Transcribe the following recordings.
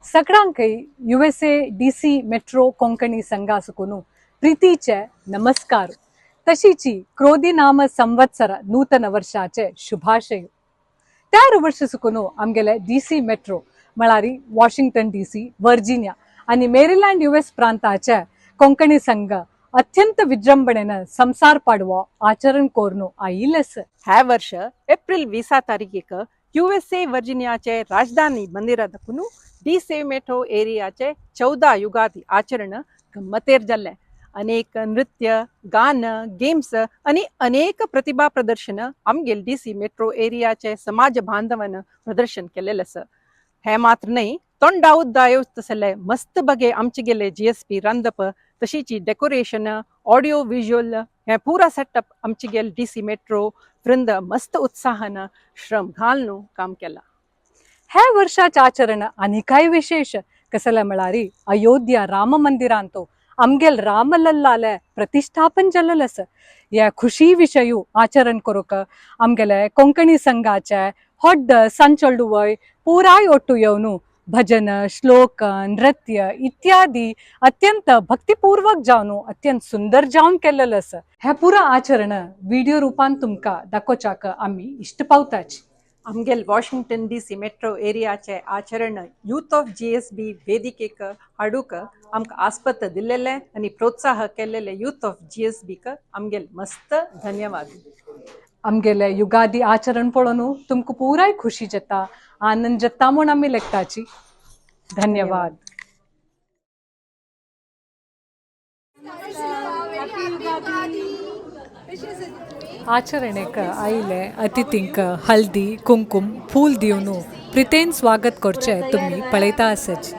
सगळ्यांकय USA DC metro Konkani संघा सुकून प्रीतीचे नमस्कार तशीची क्रोधी नाम संवत्सर नूतन वर्षाचे शुभाशय। त्या वर्ष सुकून आमगेले डीसी मेट्रो म्हळ्यार वॉशिंग्टन डीसी, वर्जिनिया आनी मेरीलँड यूएस प्रांताचे कोंकणी संघ अत्यंत विजृंभणेन संसार पाडवो आचरण करून आयिल्लें। ह्या वर्ष एप्रिल 20 तारीखेक यूएसए वर्जिनियाचे राजधानी मंदिरा दाखून डीसी मेट्रो एरियाचे 14 युगादी आचरण गम्मतेर जाल्लें। अनेक नृत्य, गान, गेम्स आणि अनेक प्रतिभा प्रदर्शन आमगेल डीसी मेट्रो एरियाचे समाज बांधवान प्रदर्शन केलेलें आसा। हें मात्र न्हय, तोंडा उद्दा तसले मस्त बगे आमचे गेले जीएसपी रांदप, तशीची डेकोरेशन, ऑडियो विज्युअल हे पुरा सेटअप आमचे गेल डीसी मेट्रो वृंद मस्त उत्साहान श्रम घालून काम केला। ह्या वर्षाचे आचरण आनी काय विशेष कसले म्हळ्यार अयोध्या राम मंदिरांतो आमगेल रामलल्लाले प्रतिष्ठापन जाल्लें आसा। ह्या खुशी विशयू आचरण करूंक आमगेले कोंकणी संघाचे होड्ड संचोल्डुवय पुराय ओट्टू येवन भजन, श्लोक, नृत्य इत्यादी अत्यंत भक्तिपूर्वक जावन अत्यंत सुंदर जावन केल्लें आसा। हे पुरा आचरण व्हिडिओ रूपान तुमकां दाखोवच्याक आमी इश्ट पावताची। आमगेल वॉशिंग्टन डीसी मेट्रो एरियाचे आचरण यूथ ऑफ जीएसबी वेदिकेक हाडूक आमकां आस्पत दिल्लेले आनी प्रोत्साह केल्लेले यूथ ऑफ जीएसबीक आमगेल मस्त धन्यवाद। आमगेले युगादी आचरण पळोवन तुमकां पुराय खुशी जाता, आनंद जाता म्हूण आमी लेखताची। धन्यवाद। आचरणेक आयिल्ले अतिथींक हल्दी, कुंकुम, फूल दिवन प्रितेन स्वागत करचें तुमी पळयता आसत।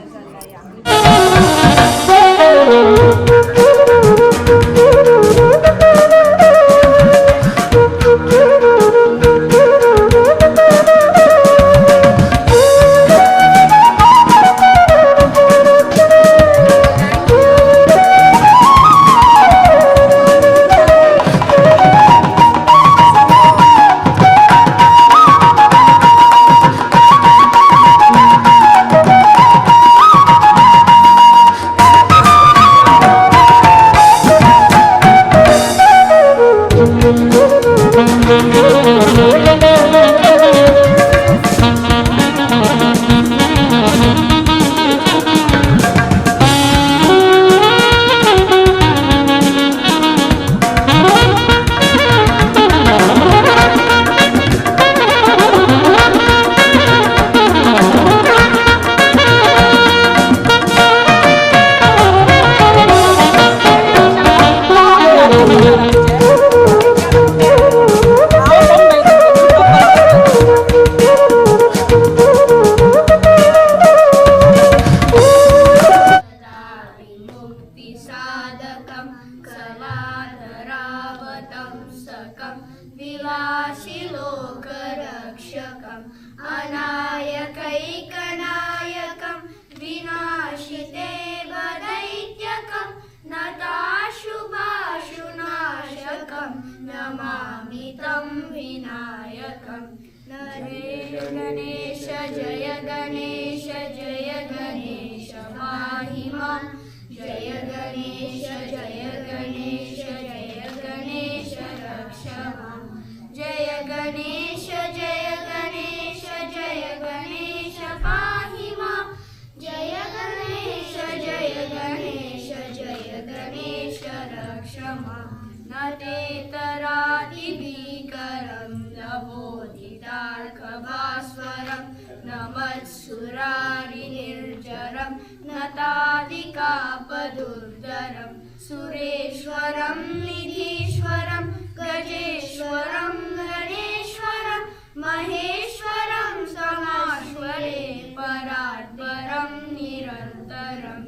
सुरेश्वरं निधीश्वरं गजेश्वरं गणेश्वरं महेश्वरं समाश्वरे परात्परं निरन्तरं।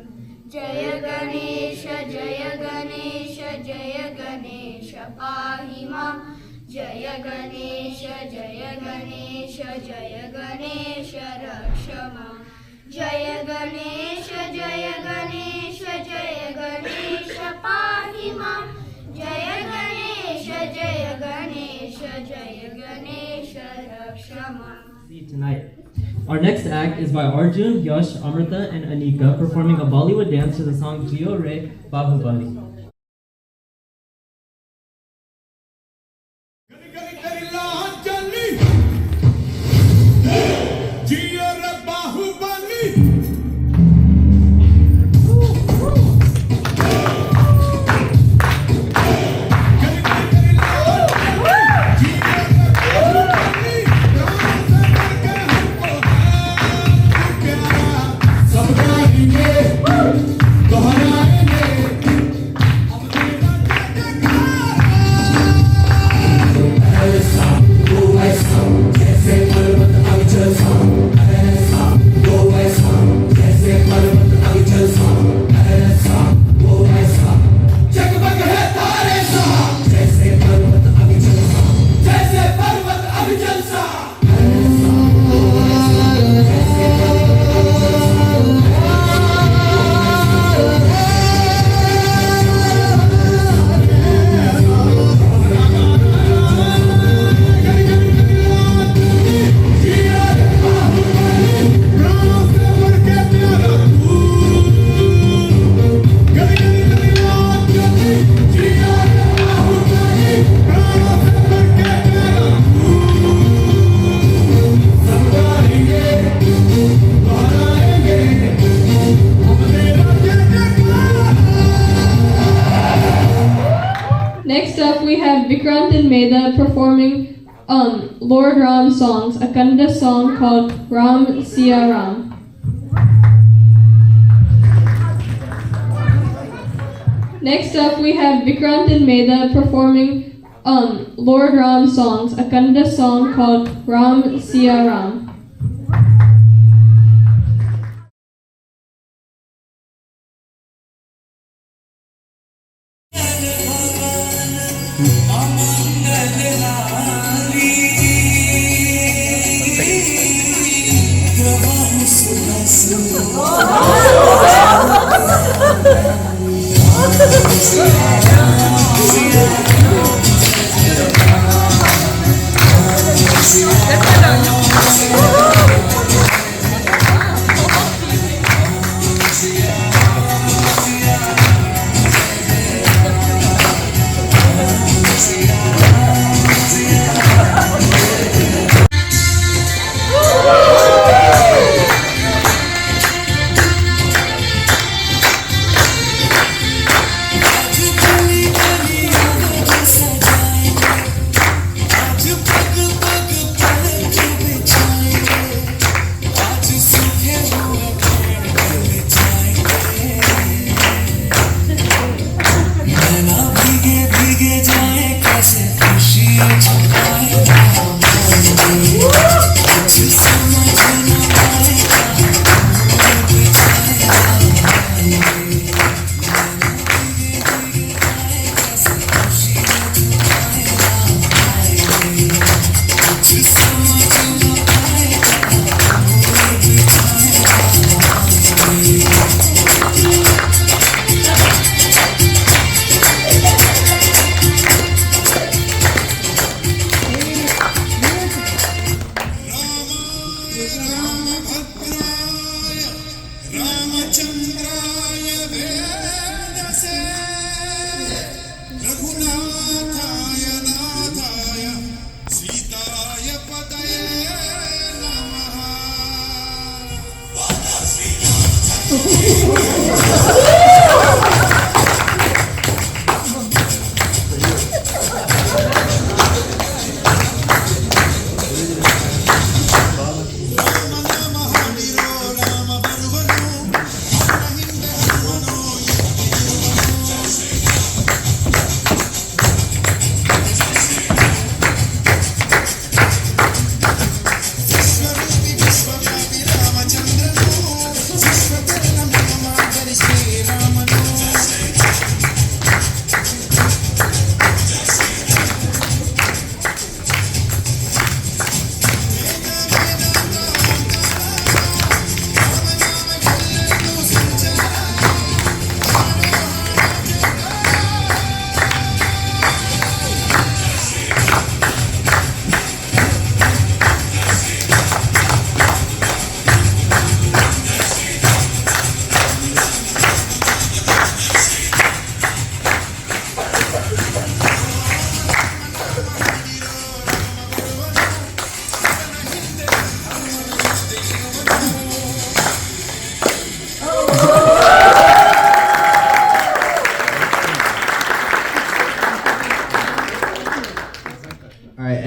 जय गणेश जय गणेश जय गणेश पाहि मां। जय गणेश जय गणेश जय गणेश रक्ष मां। जय गणेश जय गणेश जय गणेश पाहि मां। जय गणेश जय गणेश जय गणेश रक्ष माम्. See tonight. Our next act is by Arjun, Yash, Amrita, and Anika performing a Bollywood dance to the song Jio Re Bahubali. Next up, we have Vikrant and Medha performing Lord Ram songs, a Kannada song called Ram Siya Ram. Next up, we have Vikrant and Medha performing Lord Ram songs, a Kannada song called Ram Siya Ram.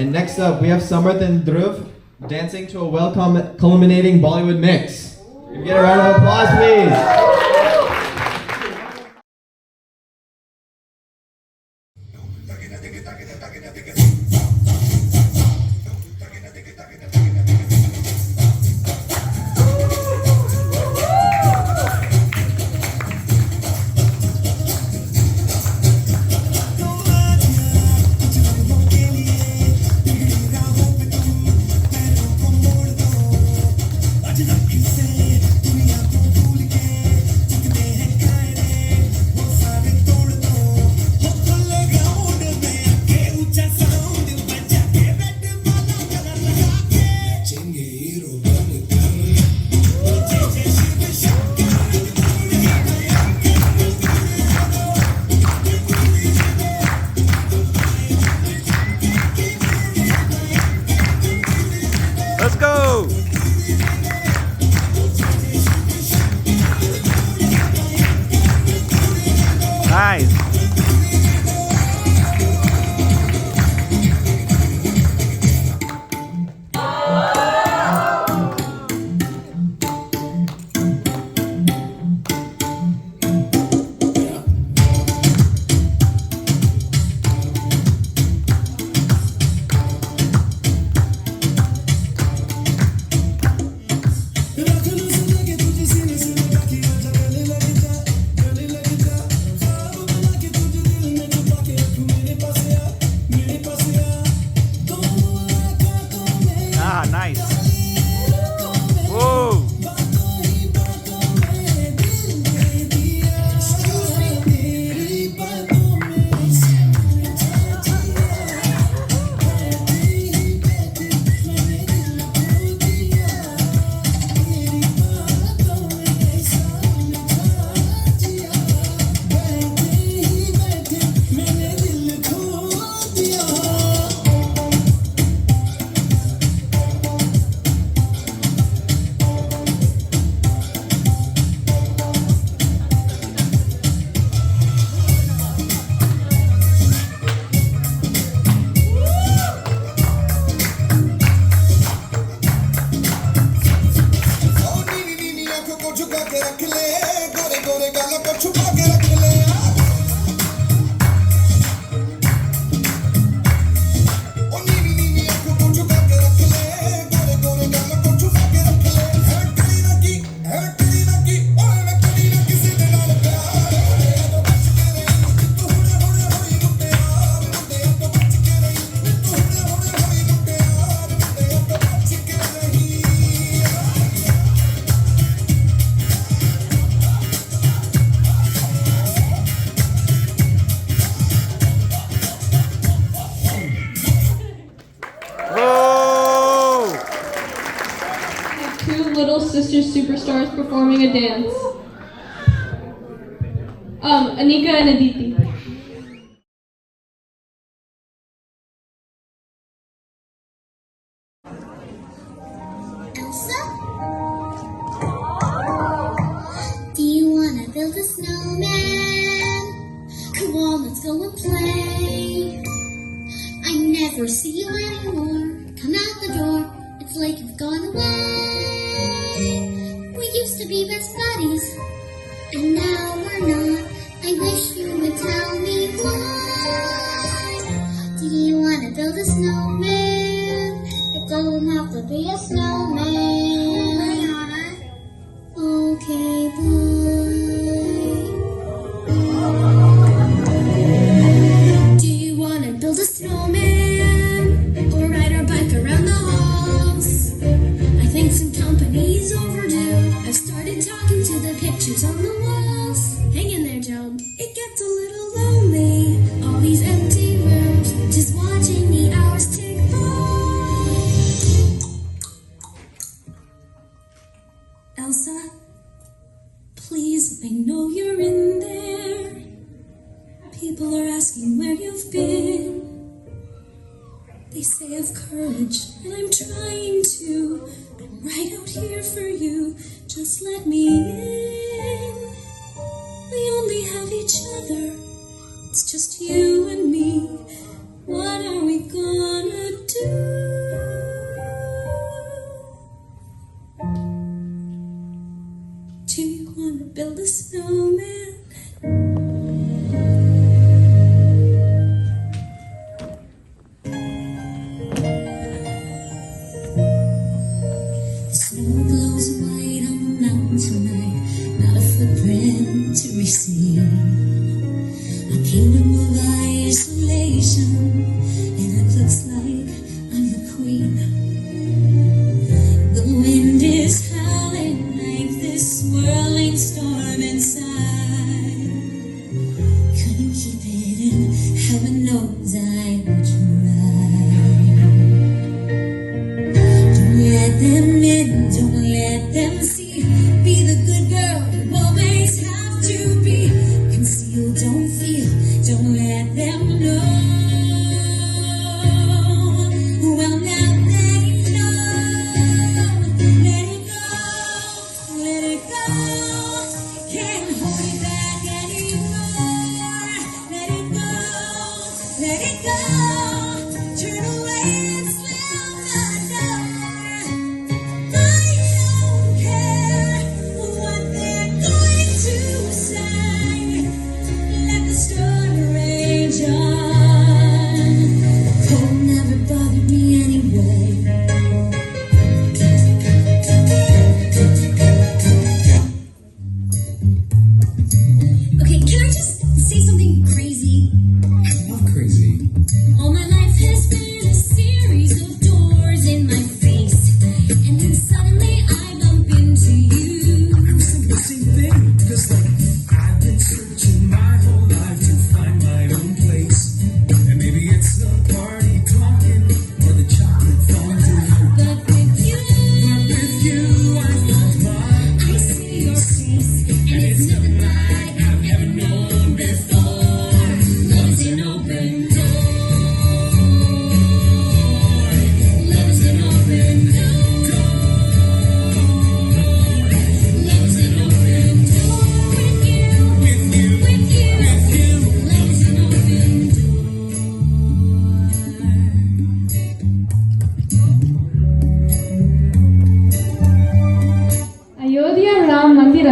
And next up, we have Samarth and Dhruv dancing to a well-culminating Bollywood mix. Can we get a round of applause, please? Let's go! Nice. Ah, nice. Whoa. नीली नीली आंखों को झुका K रख ले, गोरे गोरे गालों को छुपा K रख ले। ओ नीली नीली आंखों को झुका के रख ले, गोरे गोरे गालों को छुपा के रख ले। है कड़ी ना की, है कड़ी ना की, ओए मैं कड़ी ना किसी दे नाल प्यार। मुंडिया तो बच के रही, तू हुणे हुणे होई मुटियार। मुंडिया तो बच के रही, तू हुणे हुणे होई मुटियार। मुंडिया तो बच के रही। Whoa! We have two Little Sisters superstars performing a dance. Anika and Aditi. Elsa? Do you wanna build a snowman? Come on, let's go and play. I never see you anymore. Come out the door, it's like you've gone away. We used to be best buddies, and now we're not. I wish you would tell me why. Do you wanna build a snowman? It doesn't have to be a snowman. Okay, bye. Do you wanna build a snowman or ride our bike around the halls? I think some company's overdue. I've started talking to the pictures on the walls. Hang in there, Joan. It gets a little lonely, all these empty rooms, just watching the hours tick by. Elsa, please, I know you're in there. People are asking where you've been. They say I've courage, and I'm trying to. I'm right out here for you. Just let me in. We only have each other. It's just you and me. What are we gonna do?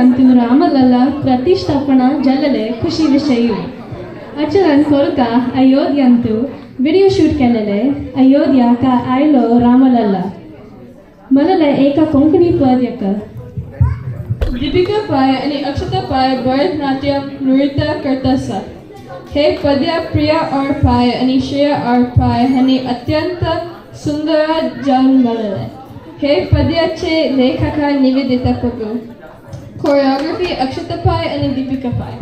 अयोध्यांतु Ramlala प्रतिष्ठापना जाल्ले खुशी विशयू आचरण कोरका अयोध्यांतु video shoot केलेले अयोध्या का आयलो रामलला म्हणले एका कोंकणी पद यक दीपिका पाय आणि अक्षता पाय भरतनाट्यम नृत्य करतसा. हे पद्य प्रिया आर पाय आणि श्रेया आर पाय हांणी अत्यंत सुंदर जावन म्हणले. हे पद्याचे लेखक निवेदिता प्रभू. कोरिओग्राफी अक्षता पाय आणि दीपिका पाय.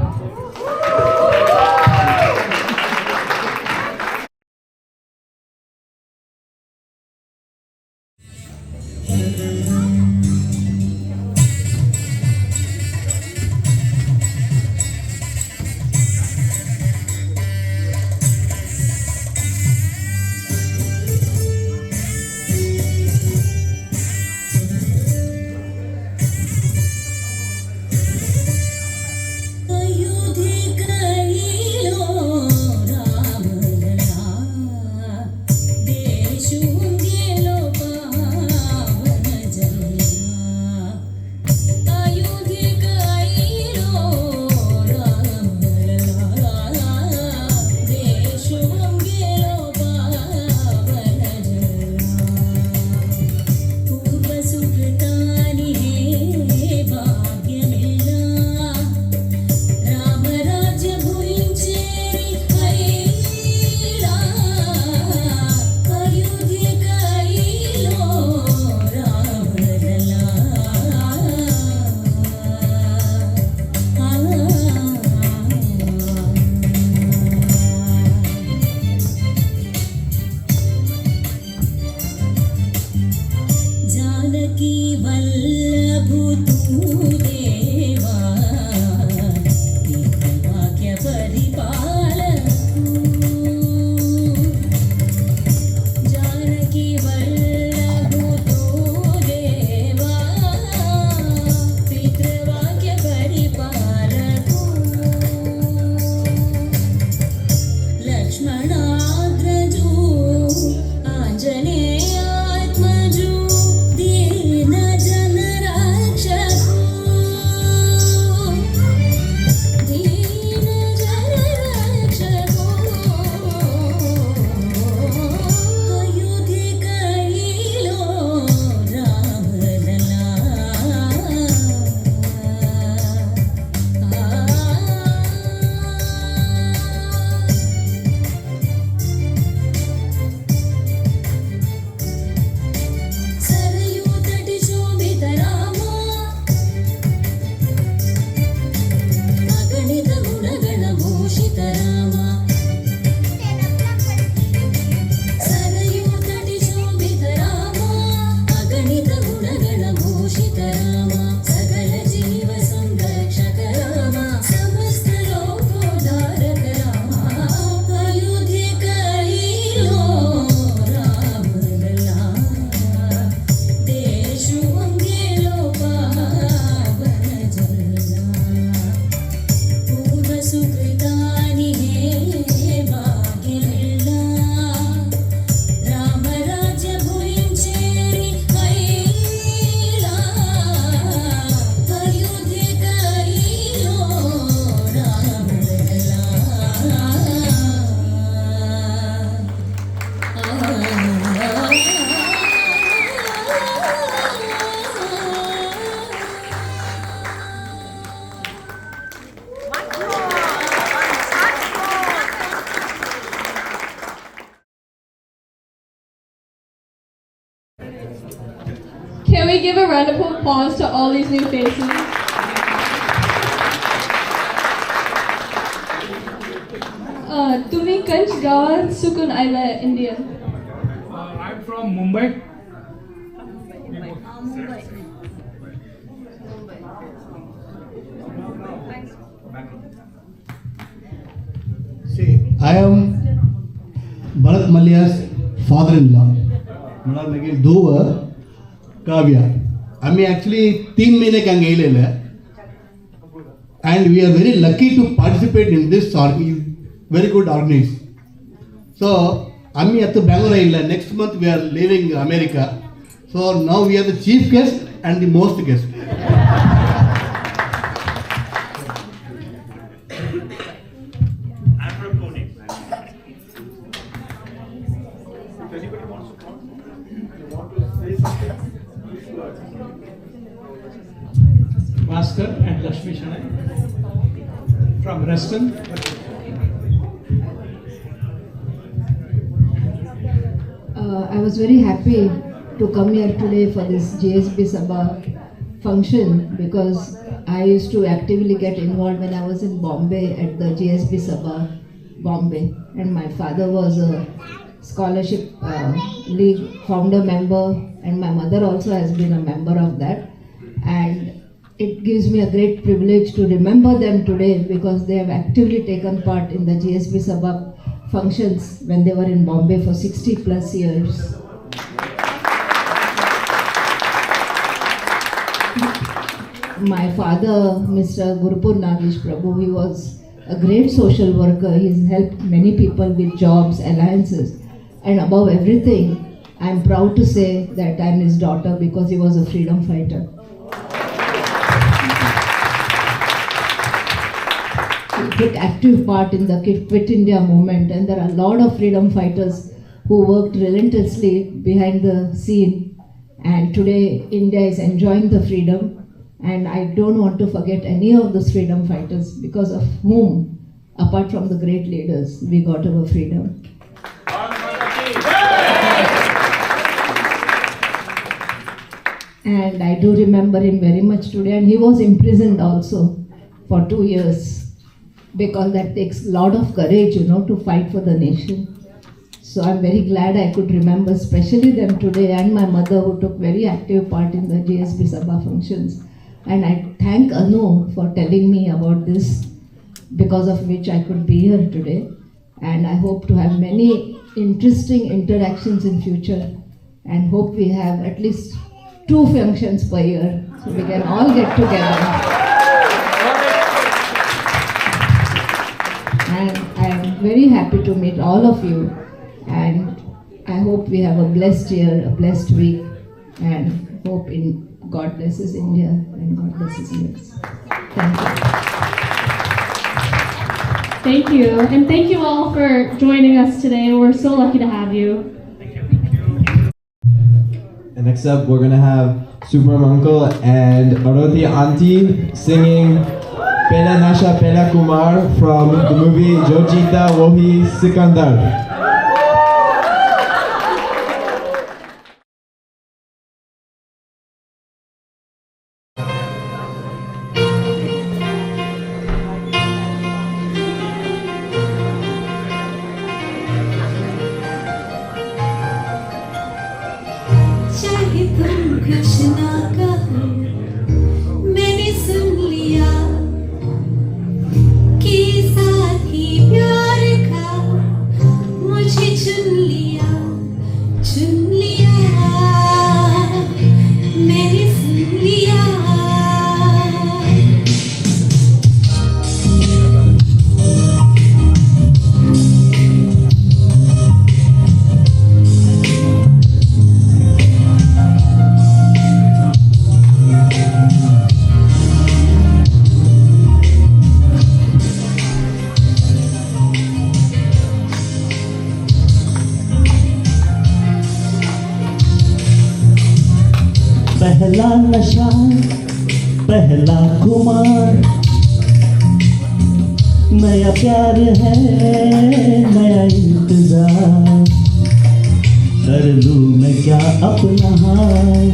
Can we give a round of applause to all these new faces? तुम्ही कंच गावात सुकून आयला India? I'm from Mumbai. See, I am Bharat Mallya's father-in-law. म्हणल्यार मागीर धुव काव्या. आमी ॲक्च्युली 3 महिने हांगा येयलेले and we are very lucky to participate in this very good organise. So आमी आतां बेंगलोर येयल्ले. Next month we are leaving America. So now we are the chief guest and the most guest. You want to say something? Please go ahead. Bhaskar and Lakshmi Shenoy from Reston. I was very happy to come here today for this JSB Sabha function because I used to actively get involved when I was in Bombay at the JSB Sabha, Bombay, and my father was a scholarship league founder member, and my mother also has been a member of that, and it gives me a great privilege to remember them today because they have actively taken part in the JSB Sabha functions when they were in Bombay for 60 plus years. My father, Mr. Gurupur Nagesh Prabhu, he was a great social worker. He's helped many people with jobs, alliances, and above everything, I'm proud to say that I'm his daughter because he was a freedom fighter. He took active part in the Quit India movement, and there are a lot of freedom fighters who worked relentlessly behind the scene, and today India is enjoying the freedom. And I don't want to forget any of those freedom fighters because of whom, apart from the great leaders, we got our freedom. And I do remember him very much today, and he was imprisoned also for 2 years because that takes a lot of courage, you know, to fight for the nation. So I'm very glad I could remember especially them today, and my mother who took very active part in the JSB Sabha functions. And I thank Anu for telling me about this, because of which I could be here today. And I hope to have many interesting interactions in future, and hope we have at least 2 functions per year so we can all get together. And I am very happy to meet all of you, and I hope we have a blessed year, a blessed week, and hope in God blesses India and God blesses US. Thank you. Thank you. And thank you all for joining us today. We're so lucky to have you. Thank you. Thank you. And next up, we're going to have Subram Uncle and Aroti Auntie singing Pehla Nasha Pehla Kumar from the movie Jo Jeeta Wohi Sikandar. पहला नशा पहला खुमार, नया प्यार है नया इंतजार, कर लूँ मैं क्या अपना हाल,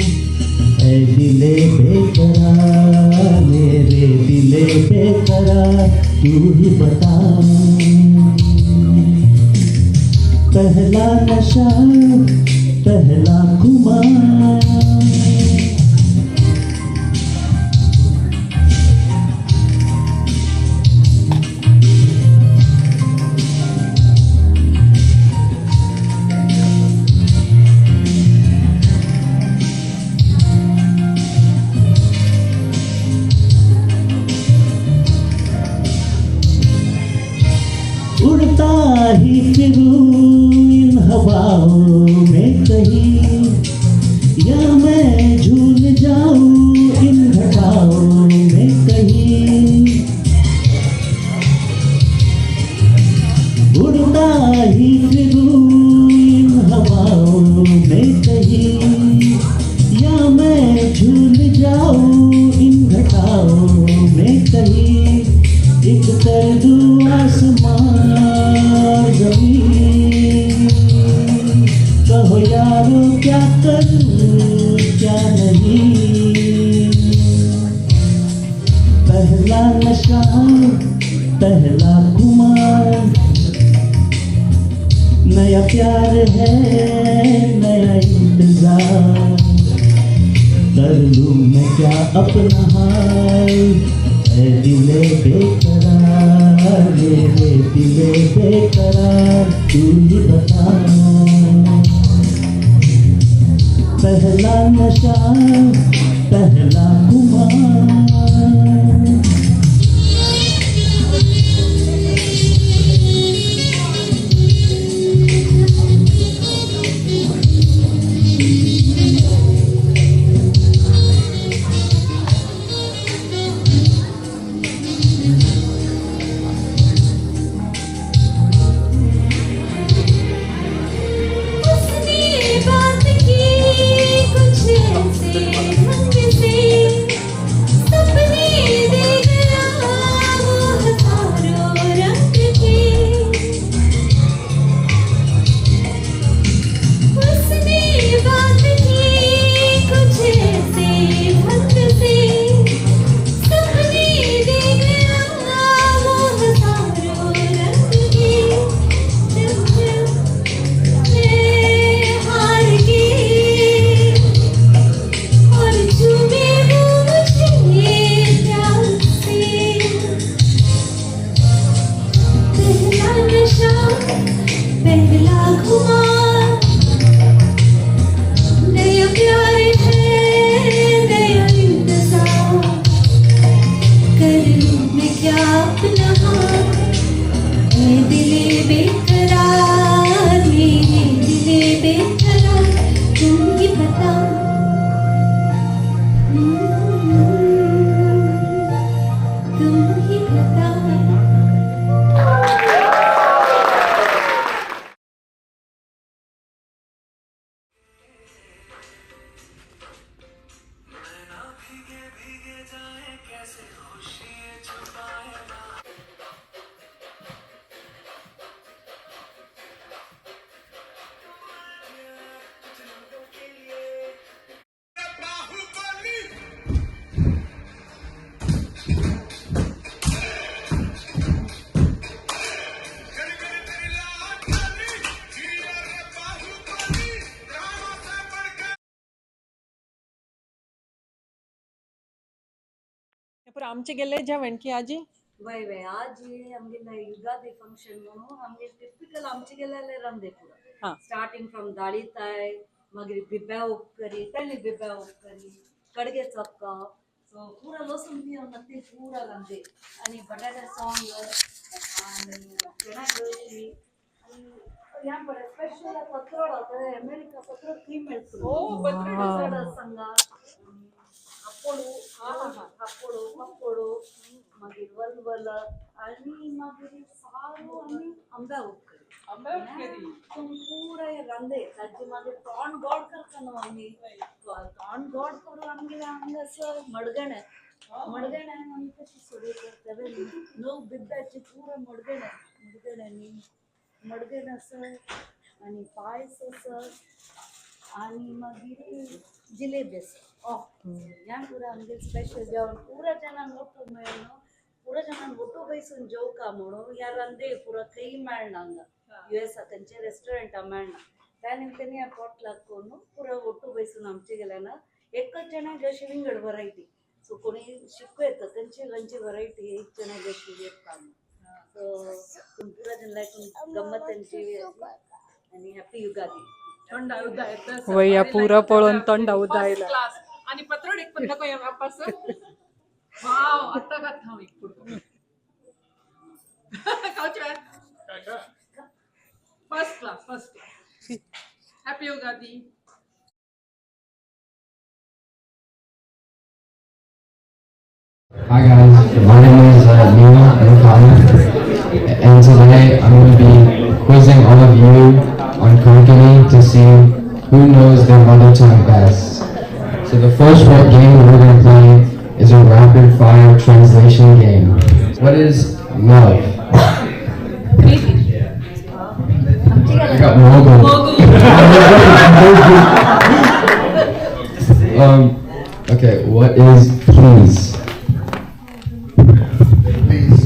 ऐ दिले बेकरार मेरे दिले बेकरार तू ही बता। पहला नशा पहला खुमार। उड़ता ही फिरूं इन हवाओं में कहीं, क्या करूँ क्या नहीं। पहला नशा पहला खुमार, नया प्यार है नया इंतजार। कर लूँ मैं क्या अपना हाल, ऐ दिले बेकरार, मेरे दिले बेकरार, तू ही बता। पहला नशा पहला खुमार। आमचे गेले जेवण की आजी वय वय आजी आमगेले युगादी फंक्शन म्हणून आमगे टिपिकल आमचे गेले रांदे पुरा स्टार्टिंग फ्रॉम दाळीताय, मागीर बिब्या उपकरी, तळ्ळी बिब्या उपकरी, कडगे चपका, सो पुरा लसूण बी ते पुरा रांदे आनी बटाटा सॉंग आनी चणा रोटी आनी ह्या पळय स्पेशल पत्रोड अमेरिका पत्रोड खंय मेळटलो पत्रोड सांगा हापोडू हापोडू पापोडू मागीर वलवल आनी मागीर सारू आनी आंब्या उपकरी आंब्या उपकरी पुरा रांदे ताजे मागीर तोंड गोड करता न्हू आमी तोंड गोड करून आमगेले हांगा असं मडगणें मडगणें आमी कशी सोडी करता न्हू बिब्याची पुरा मडगणें मडगण्यांनी मडगण आसा आनी पायस आसा आनी मागीर जिलेबी आसा. ह्या पुरा आमगे स्पेशल जेवण पुरा जाणांक ओटो मेळ्ळो पुरा जाणांक ओटो बैसून जेवका म्हणून ह्या रांदे पुरा खंय मेळना हांगा युएसा खंयच्या रेस्टॉरंटा मेळना त्या निमतान ह्या पोटलाक करून पुरा ओटो बैसून आमचे गेले ना एकच जाणाक अशी विंगड वरायटी सो कोणी शिकू येता खंयची खंयची वरायटी एक जाणाक अशी येता. सो पुरा जाणांक गम्मत त्यांची आनी हॅपी युगादी. वय पुरा पळोवन तोंडा उदा आयला आणि पत्रोड एक पण नको वापस वाव आता खाता हांव एक कुडको खावचे first class first class. Happy Ugadi. Hi guys, my name is Neil Nukana, and today I'm going to be quizzing all of you on Konkani to see who knows their mother tongue best. So the first game we're going to play is a rapid fire translation game. What is love? I got Mogu. What is please? Please.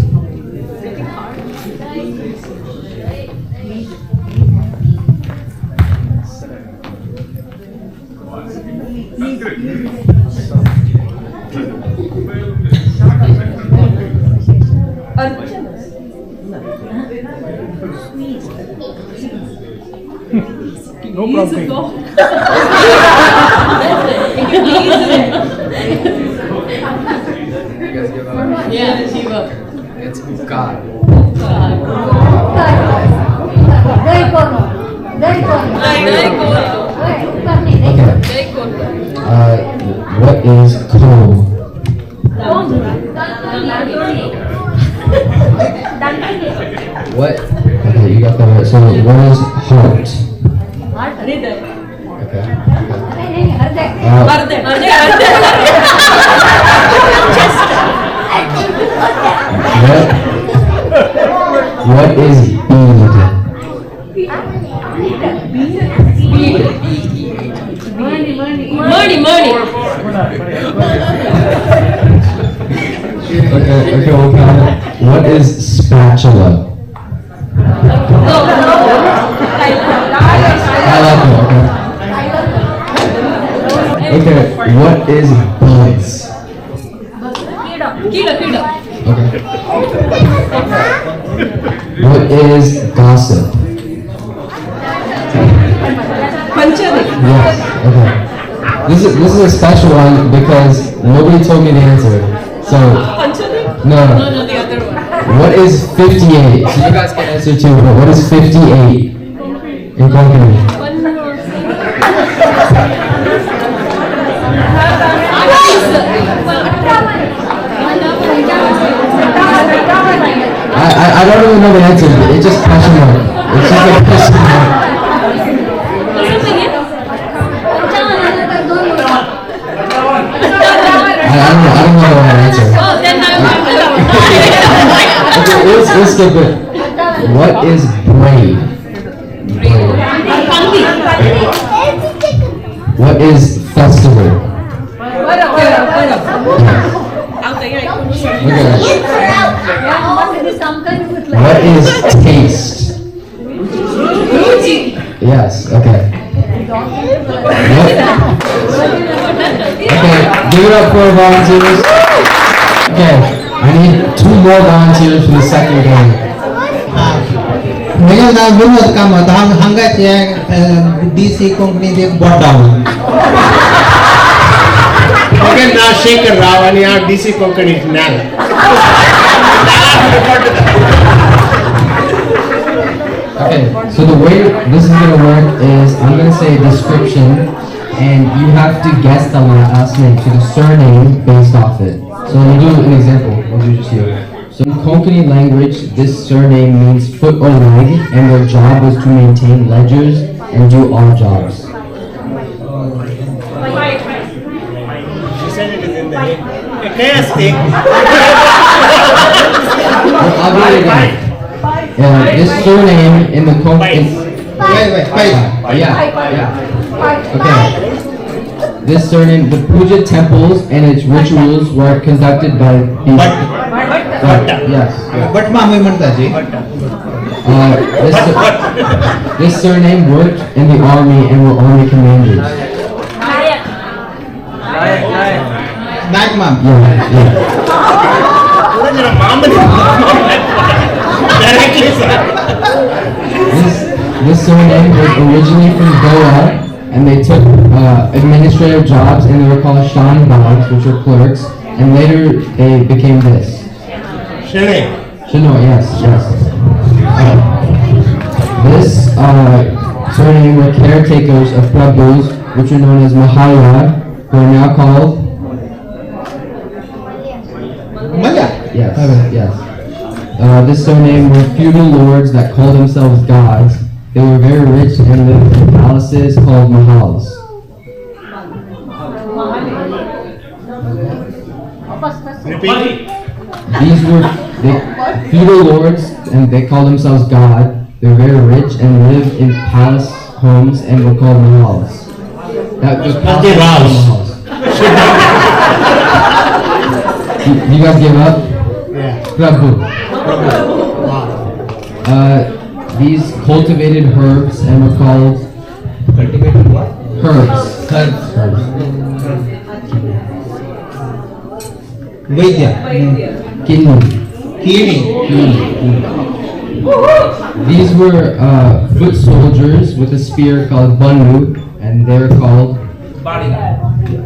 No prompting. You guys give up? Yeah, give up. It's Upkar. Okay. What is comb? What? Okay, you got that right. So what is heart? Okay. What is bead? Money. Okay, we'll count it. What is spatula? I like it, okay. Okay, what is buds? Kida. Okay. What is gossip? Yes, okay. This is a special one because nobody told me the answer. So no, the other one. What is 58? So you guys can answer too, but what is 58 in Konkani? I don't really know the answer. It's just question mark. It's just a question mark. I don't know the answer. Oh, then I'm Okay, we'll skip it. What is braid? Braid. What is festival? Okay. What is taste? Yes, okay. What? Okay, give it up for our volunteers. Okay, I need 2 more volunteers for the second game. म्हगेलें नांव विनोद कामत. हांव हांगाचे D C Konkani एक बोटाव. म्हगेलें नांव शेखर राव आनी हांव D C Konkani ज्ञान. Okay, so the way this is going to work is I'm going to say a description, and you have to guess the last name, so the surname based off it. So we'll do an example. We'll do just here. So in Konkani language, this surname means foot or leg, and their job was to maintain ledgers and do all jobs. She said it is in the name. I'll read it again. Yeah, this surname in the Konkani. Yeah. Okay. This surname, the puja temples and its rituals were conducted by these. Yes. But मामी म्हणताची. This surname worked in the army and were army commanders. Naik ma'am. Yeah. This surname was originally from Goa, and they took administrative jobs, and they were called shanbags, which were clerks, and later they became this. Shenoy. Shenoy, yes. This surname were caretakers of Prabhus, which are known as Mahalya, who are now called Malya. Yes, yes. This surname were feudal lords that called themselves gods. They were very rich and lived in palaces called mahals. Repeat. These were the feudal lords, and they called themselves God. They were very rich and lived in palace homes and were called mahals. That was mahals. You guys give up? Yeah. Prabhu. These cultivated herbs and were called Cultivated what? Herbs. Herbs. Herbs. Vaidya. Kinnu. Kini. Kini. These were foot soldiers with a spear called Bandu, and they're called Baliga.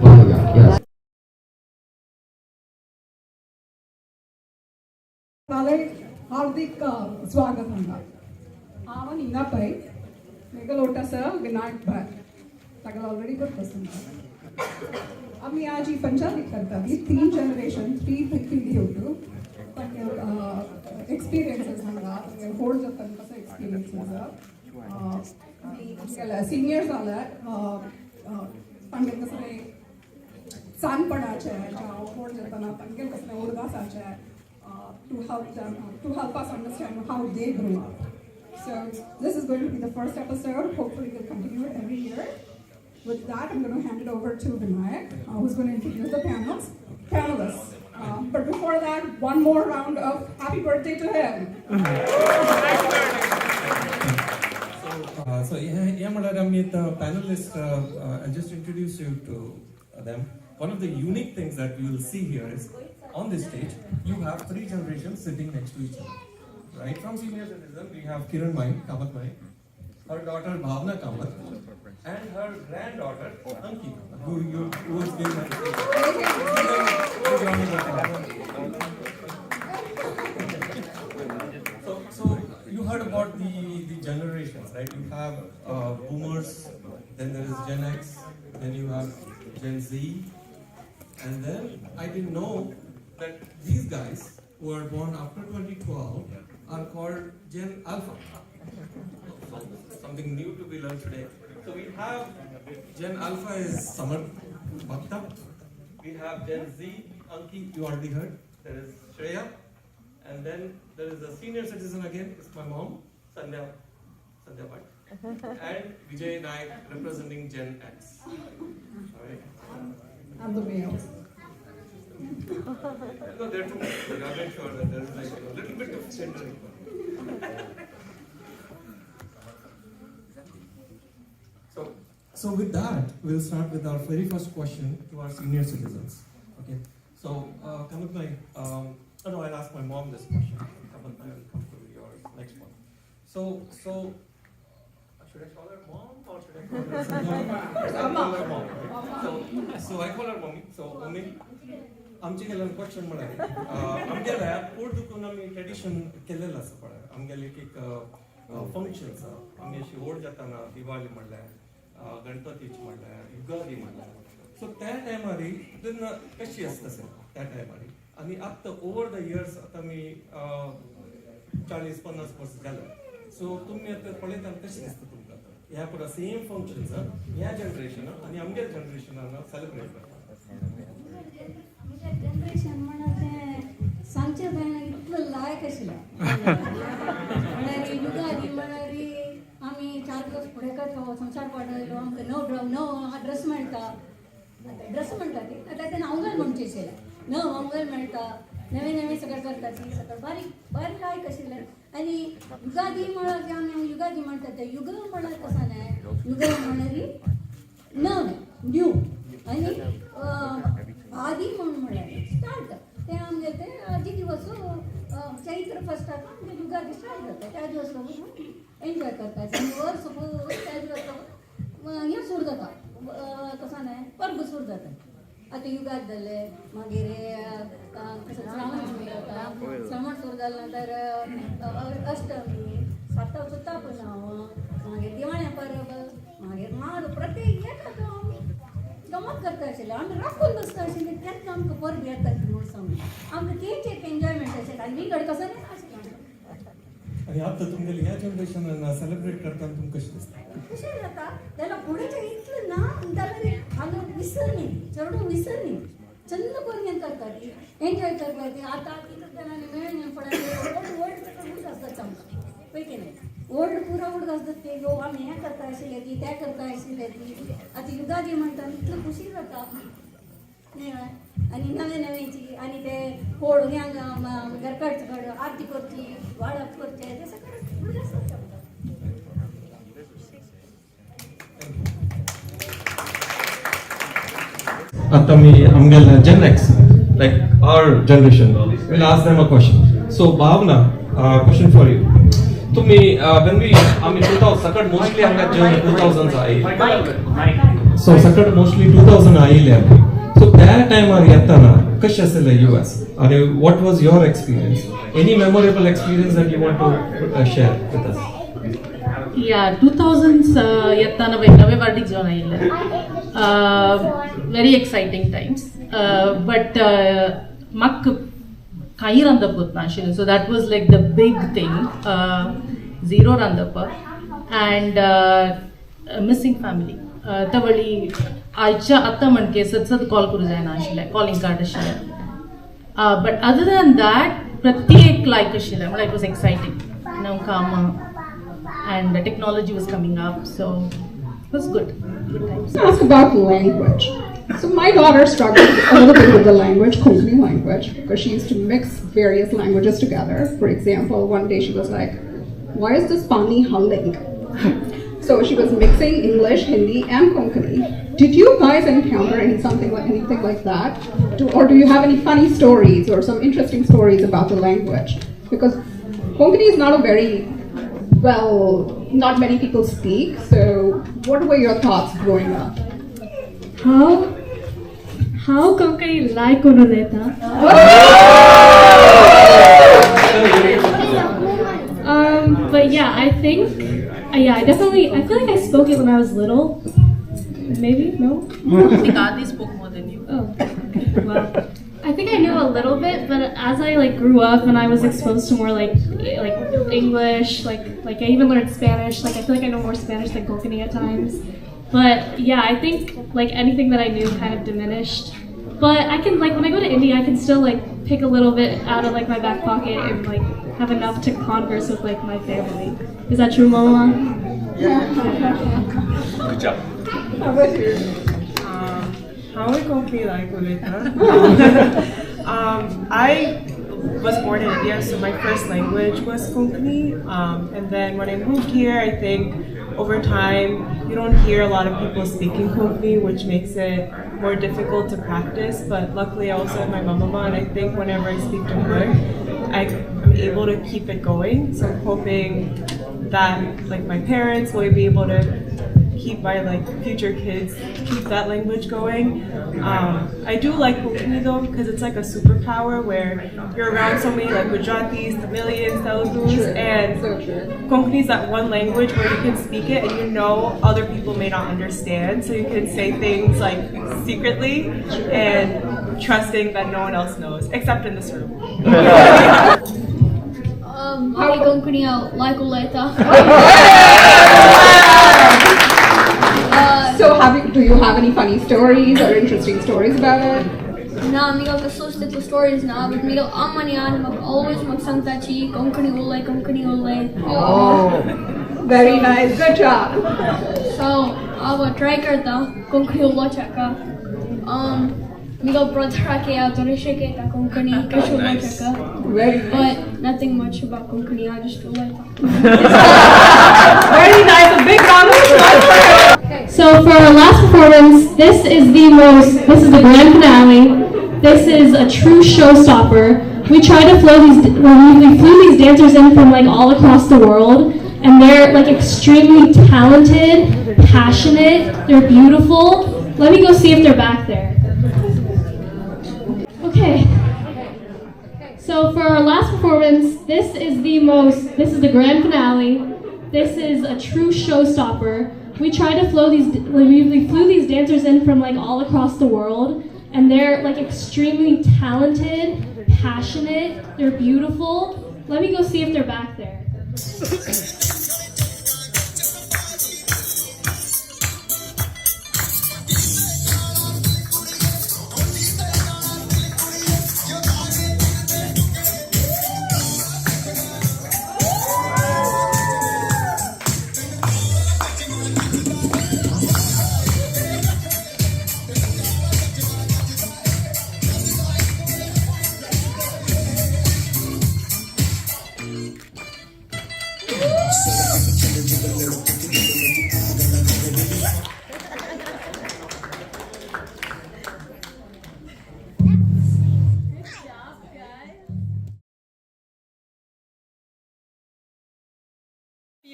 Baliga. Yes. हार्दिक स्वागत हांगा. हांव नीना पै, मेघलोट आसा विनायक भाई, ताका already good पसंत. आमी आज ही पंचायत करता ती तीन जनरेशन, थ्री पिढी होतो, पण एक्सपिरियन्सेस हांगा होल्ड जाता कसो एक्सपिरियन्स आसा. सिनियर जाल्यार तांगेले कसलें सानपणाचें जावं व्हड जातना तांगेले कसलें उडगासाचें to help them, to help us understand how they grew up. So this is going to be the first episode. Hopefully we'll continue it every year. With that, I'm going to hand it over to Vinayak, who's going to introduce the panelists. But before that, one more round of happy birthday to him. So yeah, म्हळ्यार आमी आतां panelist, I'll just introduce you to them. One of the unique things that you will see here is on this stage, you have three generations sitting next to each other. Right from senior citizen, we have Kiran Mai, Kamath Mai, her daughter Bhavna Kamath, and her granddaughter Anki, who has been joining. So you heard about the generations, right? You have boomers, then there is Gen X, then you have Gen Z, and then I didn't know that these guys who are born after 2012 are called Gen Alpha. So something new to be learned today. So we have Gen Alpha is Samar Bhakta. We have Gen Z, Anki, you already heard. There is Shreya. And then there is a senior citizen again, it's my mom, Sandhya Bhatt. And Vijay Naik representing Gen X. All right. I'm the male. No, there are two. I made sure that there is like a little bit of gender equality. So with that, we'll start with our very first question to our senior citizens. Okay. So, Kamath bhai, oh no, I'll ask my mom this question. Kamath bhai, will come to your next one. So should I call her mom or should I call her Sandhya? I call her mom, right? So I call her mommy. So, mommy, आमचे गेल्यान question म्हळ्यार आमगेल्या पोट दुखून आमी tradition केल्लें आसा पळय, आमगेले एक एक फंक्शन्स आमी अशी व्हड जाताना, दिवाळी म्हणल्यार, गणपतीची म्हणल्यार, युगादी म्हणल्यार, सो त्या टायमार तेन्ना कशी आसता सर त्या टायमार आनी आतां ओवर the years आतां आमी 40-50 वर्सां जालें, सो तुमी आतां पळयता कशें दिसता तुमकां आतां ह्या पुरा सेम फंक्शन्स ह्या जनरेशनान आनी आमगे जनरेशनान सेलिब्रेट करता? आमच्या जनरेशन म्हणा तें सांगचें जायना इतलो लायक आशिल्लें. म्हळ्यार युगादी म्हळ्यार आमी 4 दिवस फुडें करता, संवसार पाडलो आमकां नव नव ड्रेस मेळटा, ड्रेस म्हणटा ती आतां तें आंगल म्हणचें आशिल्लें, नव आंगल मेळटा, नवें नवें सगळें करता ती सगळें बारीक बारीक लायक आशिल्लें. आनी युगादी म्हळ्यार जें आमी युगादी म्हणटा तें युग म्हळ्यार कसं न्हय, युग म्हळ्यार नवें न्यू आनी आदी म्हणून म्हळ्यार स्टार्ट. तें आमगेलें तें आजी दिवस चैत्र फस्टाक आमगे युगादी स्टार्ट जाता, त्या दिवस लागून एन्जॉय करता आनी वर्स त्या दिवस लागून हें सुरू जाता, कसं न्हय परब सुरू जाता. आतां युगाद जालें, मागीर श्रावण सुरू जाता, श्रावण सुरू जाले नंतर अष्टमी, सातां सुतां पुनव, मागीर दिवाळे परब, मागीर माल प्रत्येक एकाक आमी गमत करता आशिल्ले, आमी राखून बसता आशिल्ले तेन्ना आमकां परब येतात म्हणून सांगून आमकां तेंच एक एन्जॉयमेंट आशिल्लें आनी विंगड कसो आशिल्लें. आनी आतां तुमगेले ह्या जनरेशनान सेलिब्रेट करतना तुमकां कशें दिसता? कशें जाता जाल्यार फुडें इतलें ना जाल्यार हांगा विसरनी चेडूं विसरनी चंद करून हें करता ती एन्जॉय करता ती. आतां कितें जाणांनी मेळ्ळें फुडें ओल्ड ओल्ड उडक आसता आमकां पळय कितें ओल्ड पुरो उडक आसता ते यो आमी हें करता आशिल्ले ती तें करता आशिल्ले ती. आतां युगादी म्हणटा इतलें खुशी जाता. न्ही आनी नवे नवेची आनी ते कोडग्यांक घरकड सकड आरती करची, वाडप करचें, तें सगळें भुरग्यांक करता. आतां मी आमगेले Gen X, like our generation, we'll ask them a question. So Bhavna, question for you. तुम्ही when we आमी 2000 सकट मोस्टली आमकां जन 2000 आयिल्ले, सो सकट मोस्टली 2000 आयिल्ले आमी. सो त्या टायमार येतना कशें आसलें US आनी what was your experience, any memorable experience that you want to share with us? Yeah, 2000s येताना नवे वार्डीक जावन आयिल्ले. Very exciting times, but म्हाका कांय रांदप वचनाशिल्लें, so that was like the big thing, zero रांदप and missing family. तवळी आयच्या आतां म्हणके सद सद कॉल करूं जायना आशिल्लें, कॉलिंग कार्ड आशिल्लें. बट अदर दॅन that प्रत्येक लायक आशिल्लें, म्हळ्यार it was exciting. नव कामां and the technology was coming up, so it was good, good times. Ask about language. So my daughter struggled a little bit with the language, Konkani language, because she used to mix various languages together. For example, one day she was like, why is this pani howling? So she was mixing English, Hindi, and Konkani. Did you guys encounter anything like that? Or do you have any funny stories or some interesting stories about the language? Because Konkani is not a very, well, not many people speak. So what were your thoughts growing up? How Konkani like उलयता. But yeah, I think, yeah, I definitely, I feel like I spoke it when I was little. Maybe, no? I think Adi spoke more than you. Oh, okay. Well, I think I knew a little bit, but as I like grew up and I was exposed to more like English, like I even learned Spanish. Like I feel like I know more Spanish than Konkani at times. But yeah, I think like anything that I knew kind of diminished. But I can, like, when I go to India, I can still like pick a little bit out of like my back pocket and like have enough to converse with like my family. Is that true, Mama? Yeah. Good job. How about you? How I Konkani like उलयता. I was born in India, so my first language was Konkani. And then when I moved here, I think over time, you don't hear a lot of people speaking Konkani, which makes it more difficult to practice. But luckily, I also have my mama, and I think whenever I speak to her, I'm able to keep it going. So I'm hoping that like my parents will be able to keep my like future kids keep that language going. I do like Konkani though, because it's like a superpower where you're around so many like Gujaratis, Tamilians, Telugus, and so true. Konkani is that one language where you can speak it and you know other people may not understand, so you can say things like secretly and trusting that no one else knows, except in this room. How Konkani like उलयता. So do you have any funny stories or interesting stories about it? ना, मिगा कसलोच तितलो stories ना, but मिगा आमानी आनी म्हाका always म्हाका सांगताची कोंकणी उलय, कोंकणी उलय. Oh, very nice, good job. So हांव ट्राय करता कोंकणी उलोवच्याका. मिगा ब्रदराक येता तो शिकयता कोंकणी कशें उलोवच्याका. But nothing much about Konkani, I just उलयता. Very nice, a big round of applause for her. So for our last performance, this is the grand finale. This is a true showstopper. We tried to flow these, we flew these dancers in from like all across the world, and they're like extremely talented, passionate, they're beautiful. Let me go see if they're back there. Okay. So for our last performance, this is the grand finale. This is a true showstopper. We tried to flow these, we flew these dancers in from like all across the world, and they're like extremely talented, passionate, they're beautiful. Let me go see if they're back there.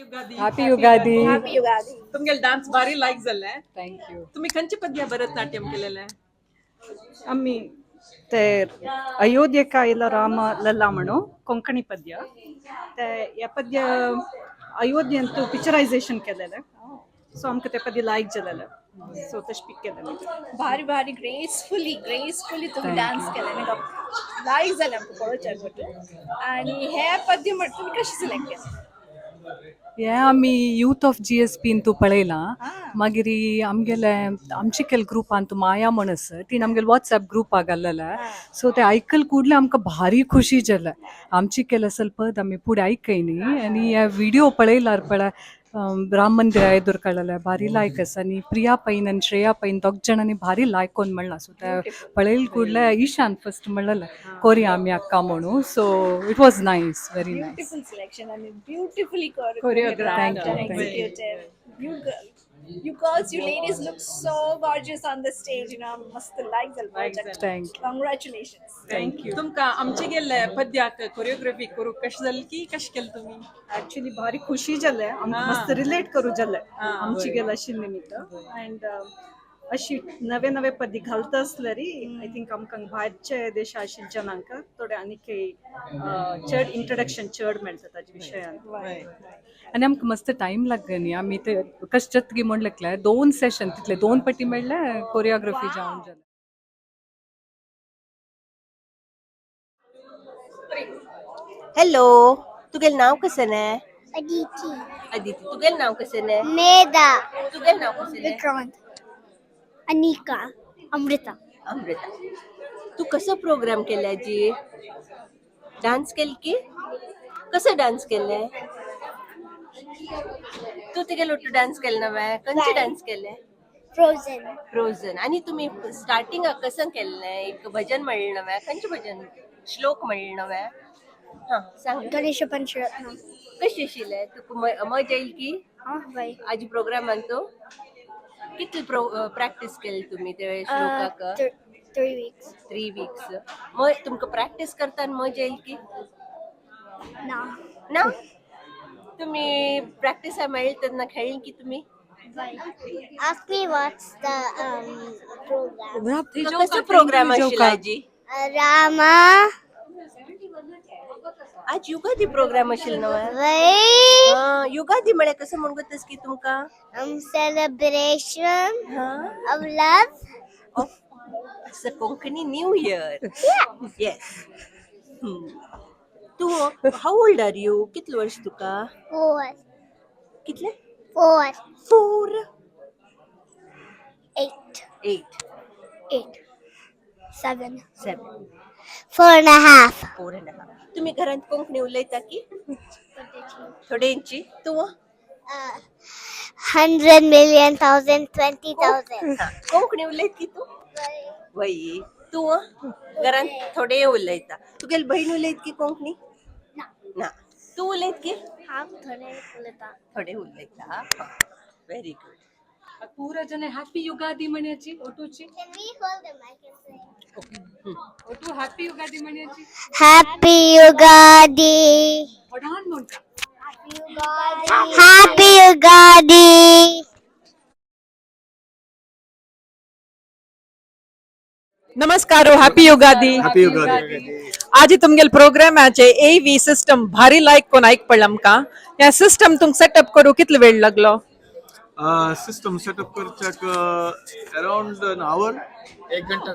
Ugadi. Happy Ugadi. Happy Ugadi. तुमगेले dance भारी लायक जाल्ले. Thank you. तुम्ही खंयचे पद्या भरतनाट्यम केलेले? आम्ही ते अयोध्ये Kayla Ram Lalla म्हणू कोंकणी पद्य. ते ह्या पद्य अयोध्यंतू पिक्चरायझेशन केलेलं, सो आमकां ते पद्य लायक जालेलें, सो तशें पीक केलें. भारी भारी ग्रेसफुली ग्रेसफुली तुम्ही Thank dance केले, लायक जालें आमकां पळोवच्याक भटू. आनी हे पद्य म्हण तुमी कशें सिलेक्ट केलें? हे आमी यूथ ऑफ जीएसपीन तूं पळयलां. मागीर आमगेले आमचे केल ग्रुपान तूं माया म्हण आसा, तिणें आमगेले वॉट्सएप ग्रुपाक घाल्लेलें. सो ते आयकल कूडले आमकां भारी खुशी जालें. आमची केल असल पद आमी फुडें आयकय न्ही. आनी हे व्हिडियो पळयल्यार पळय राम मंदिरा एदूर काडलेलें भारी लायक आसा. आनी प्रिया पैन आनी श्रेया पैन दोग जाणांनी भारी लायकोन म्हणलां. सो ते पळयल कूडले ईशान फस्ट म्हणलेलें कोरया आमी अक्का म्हणून. So it was nice, very nice. Beautiful selection and beautifully Choreographed. Thank you, and thank you. executed. You girls, you ladies look so gorgeous on the stage. Must like the project. Thank you. Congratulations. Thank you. तुमकां आमचे गेल्ले पद्याक choreography करूंक कशें जालें की कशें केलें तुमी? ॲक्च्युली भारी खुशी जालें आमकां, मस्त रिलेट करूं जालें आमची गेल अशी निमित्त. अँड अशी नवे नवे पद्य घालता आसल्यार I think आमकां भायरचे देशा आशिल्ल्या जनांक थोडे आनीक चड इंट्रोडक्शन चड मेळटा ताजे विशयान. आनी आमकां मस्त टायम लागलो न्ही. आमी ते कशें जातकी म्हण लागले दोन सेशन तितले दोन पटी मेळ्ळे कोरियोग्राफी जावन जालें. हॅलो, तुगेलें नांव कसलें? अदिती. अदिती. तुगेलें नांव कसलें? मेधा. तुगेलें नांव कसलें? विक्रांत. अनिका. अमृता. अमृता. तू कसो प्रोग्राम केले आजी? डान्स केले की कसो डान्स केले तू? तुगेलो तू डान्स केले नवे? खंयचे डान्स केले? फ्रोझन. फ्रोझन. आणि तुम्ही स्टार्टिंगाक कसं केल्लें? एक भजन म्हणलें नवें? खंयचें भजन श्लोक म्हणलें नवें? हां, सांग. गणेश पंचरत्न. कशी आशिल्लें? तुका मजा येईल की? हा बाय. आज प्रोग्रामान तू कितली प्रॅक्टीस केली तुम्ही ते श्लोकाक? 3 weeks. 3 weeks. मग तुमकां प्रॅक्टीस करताना मजा येईल की? ना. ना? तुम्ही प्रॅक्टिसा मेळ्ळी तेन्ना खेळली की तुम्ही? Ask me what's the program. कसो प्रोग्राम आशिल्लो आजी? Rama. आज युगादी प्रोग्राम आशिल्लो न्हय? वय. हां, युगादी म्हळ्यार कसं म्हण तस की तुमकां? Celebration of love. Of It's a Konkani New Year. Yes. तू how old are you? कितले वर्ष तुका? 4. कितले? 4. 4. 8. 8. 8. 7. 7. 4.5. 4.5. तुम्ही घरात कोंकणी उलयता की थोड्यांची? तूं? 100 million thousand 20,000. Konkani उलयत की तूं? वय. तूं घरात थोडे उलयता. तुगेली बहीण उलयत की कोंकणी? ना. तूं उलयत की? हांव थोडे उलयता. थोडे उलयता. Very good. पूरा जण हॅपी युगादी म्हण्याची ओटूची. Can we hold the mic and say? ओटू हॅपी युगादी म्हण्याची. Happy Ugadi. वडान म्हणटा. Happy Ugadi. नमस्कार, हॅपी युगादी. हॅपी युगादी. आज तुमगेल प्रोग्रामाचे ए व्ही सिस्टम भारी लायक कोण आयक पडला आमकां. ह्या सिस्टम तुमकां सेटअप करूं कितलो वेळ लागलो? सिस्टम सेटअप करच्याक अराउंड एन our. एक घंटा.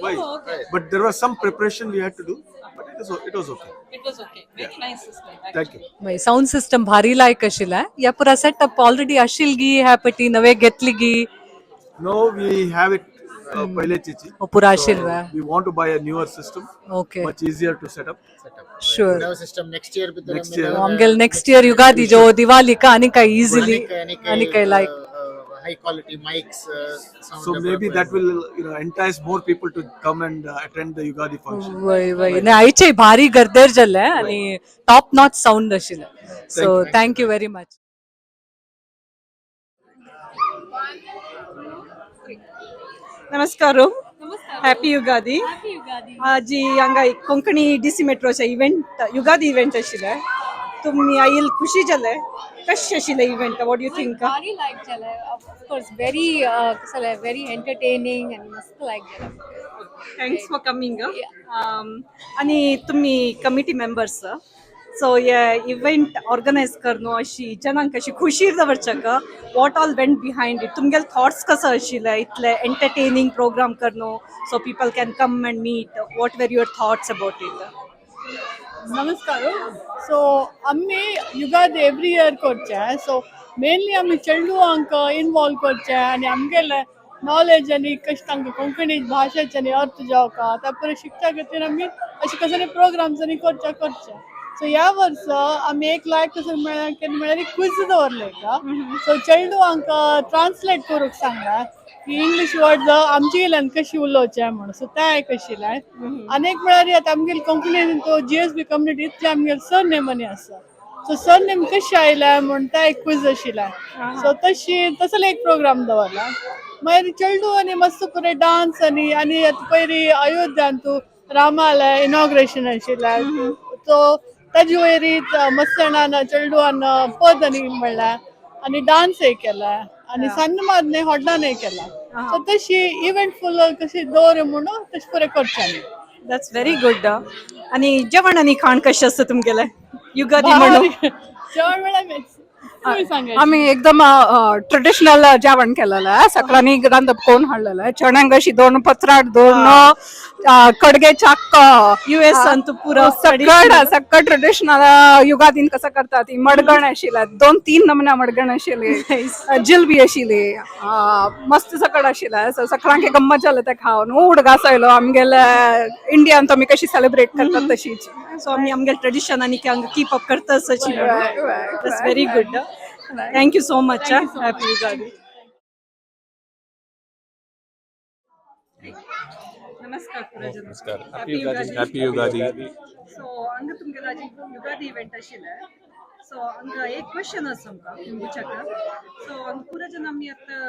Why? But there was some preparation we had to do, but it was okay. It was okay. Very nice system. Thank you. Sound system भारी लायक आशिल्लें. ह्या पुरा सेटअप ऑलरेडी आशिल गी ह्या पटी नवे घेतली गी? No, we have it पहिलेचीची. Oh, पुरा आशिल वे. We want to buy a newer system. Much easier to set up. Sure. नव system next year. Next year. आमगेल नेक्स्ट इयर युगादी जो दिवाली का आनी काय इझिली आनी काय लायक. High quality mics, sound. So maybe that will entice more people to come and attend the Yugadi function. वय वय, नाही आयचे भारी गर्देर जाल्लें आनी टॉप नॉच साऊंड आशिल्लें. So thank you very much. नमस्कार, हॅपी युगादी. आजी हांगा एक कोंकणी डीसी मेट्रोचे इव्हेंट, युगादी इव्हेंट आशिल्लें. तुमी आयल खुशी जालें. कशें आशिल्लें इव्हेंट? What you think? भारी लायक जालें, ऑफकोर्स वेरी कसं जालें, वेरी एंटरटेनिंग आनी मस्त लायक जालें. Thanks for coming. आणि तुम्ही कमिटी मेंबर्स, सो हे इव्हेंट ऑर्गनायज करून अशी जनांक अशी खुशी दवरच्याक what all went behind it? तुमगेले थॉट्स कसं आशिल्ले इतले एंटरटेनिंग प्रोग्राम करून, so people can come and meet? What were your thoughts about it? ನಮಸ್ಕಾರ. ಸೊ आम्ही युगादी एवरी इयर करचे. सो मेनली आमी चेडवांक इनवॉल्व करचे आनी आमगेले नॉलेज आनी कशें तांकां कोंकणी भाशेचे आनी अर्थ जावका त्या परी शिकच्या खातीर आमी अशे कसले प्रोग्राम्स आनी करचे करचे. सो ह्या वर्सा आमी एक लायक कसं म्हळ्यार केन्ना म्हळ्यार एक क्विज दवरले का. सो चेडवांक ट्रान्सलेट करूंक सांगला की इंग्लीश वर्ड आमचे गेल्यान कशी उलोवचे म्हणून. सो तें एक आशिल्लें. आनी एक म्हळ्यार आतां आमगेली कोंकणीन तो जीएसबी कम्युनिटी इतले आमगेले सर नेम आनी आसा. सो सर नेम कशें आयले म्हूण तें एक क्विज आशिल्लें. सो तशी तसले एक प्रोग्राम दवरला. मागीर चेडूं आनी मस्त पुरे डान्स आनी आनी आतां पयली अयोध्यांतू रामाले इनॉग्रेशन आशिल्लें. सो ताजे वयर मस्त जाणान चेडवान पद आनी म्हणलें आनी डान्स एक केला आनी सन्न मारणे होडलान केला. सो तशी इव्हेंट फुल कशी दवर म्हणून तशें पुरे करचे आमी. That's very good. आणि जेवण आणि खाण कशें आसता तुमगेलें युगादी म्हणून? जेवण म्हळ्यार तुमी सांगायचें. आम्ही एकदम ट्रेडिशनल जेवण केलेलं. सगळ्यांनी रांदप कोण हाडलेलं, चण्यांक अशी दोन पत्राट दोन कडगे चाक. US अंतू पुरा सगळं सगळं ट्रेडिशनल. युगादीन कसं करतात ती मडगण आशिल्ले, दोन तीन नमुना मडगण आशिल्ली, जिलबी आशिल्ली, मस्त सगळं आशिल्लें. सो सगळ्यांक गम्मत जालें तें खावन. उडगास आयलो आमगेले इंडियान आमी कशी सेलिब्रेट करतात तशीच. सो आमी आमगेले ट्रेडिशन आनी कीप अप करता अशी. That's very good. Thank you so much. Happy Ugadi. ನಮಸ್ಕಾರ ಪೂರಜನ. ನಮಸ್ಕಾರ. Happy Ugadi. Happy Ugadi. So ಹಂಗ ತುಮ್ಗೆಲ್ಲ ಯುಗಾದಿ ಇವೆಂಟ್ ಆशिल्लें. सो हांगा एक क्वेश्चन आसा आमकां तुमच्याक. सो हांगा पुरा जन आमी आतां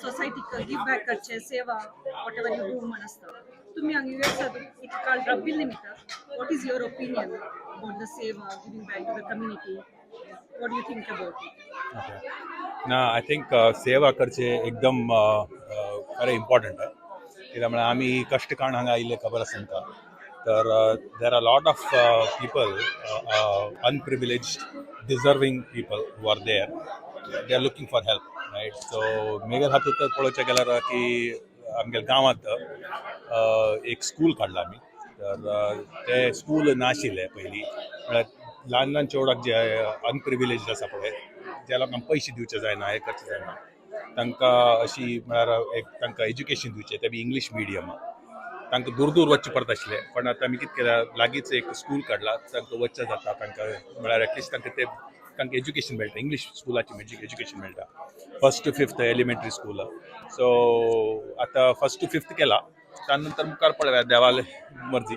सोसायटीक गिव बॅक करचे, सेवा, what ever you do म्हण आसता. तुमी हांगा युएस इत काळ रब्बिल निमित्त, what is your opinion about the seva, giving back to the community? What you think about it? ना, I think सेवा करचे एकदम खरें इम्पॉर्टंट. कित्याक म्हळ्यार आमी कश्ट काडून हांगा आयिल्ले खबर आसा तुमकां. तर there are lot of people, unprivileged, deserving people who are there. They are looking for help, right? So मेगेल हातूंत पळोवचें गेल्यार की आमगेल्या गांवांत एक स्कूल काडला आमी. तर ते स्कूल नाशिल्लें पयलीं. म्हळ्यार ल्हान ल्हान चेडवाक जे अनप्रिविलेज आसा पळय, ज्या लोकांक पयशे दिवचे जायना, हें करचें जायना, तांकां अशी म्हळ्यार एक तांकां एज्युकेशन दिवचें, तें बी इंग्लीश मिडियम. तांकां दूर दूर वचचें पडटा आशिल्लें. पण आतां आमी कितें केलां, लागींच एक स्कूल काडला. तांकां वचचें जाता. तांकां म्हळ्यार एटलिस्ट तांकां ते तांकां एज्युकेशन मेळटा, इंग्लीश स्कुलाचें एज्युकेशन मेळटा, first to fifth elementary school. So आतां फर्स्ट टू फिफ्थ केला. त्या नंतर मुखार पळोवया, देवाले मर्जी,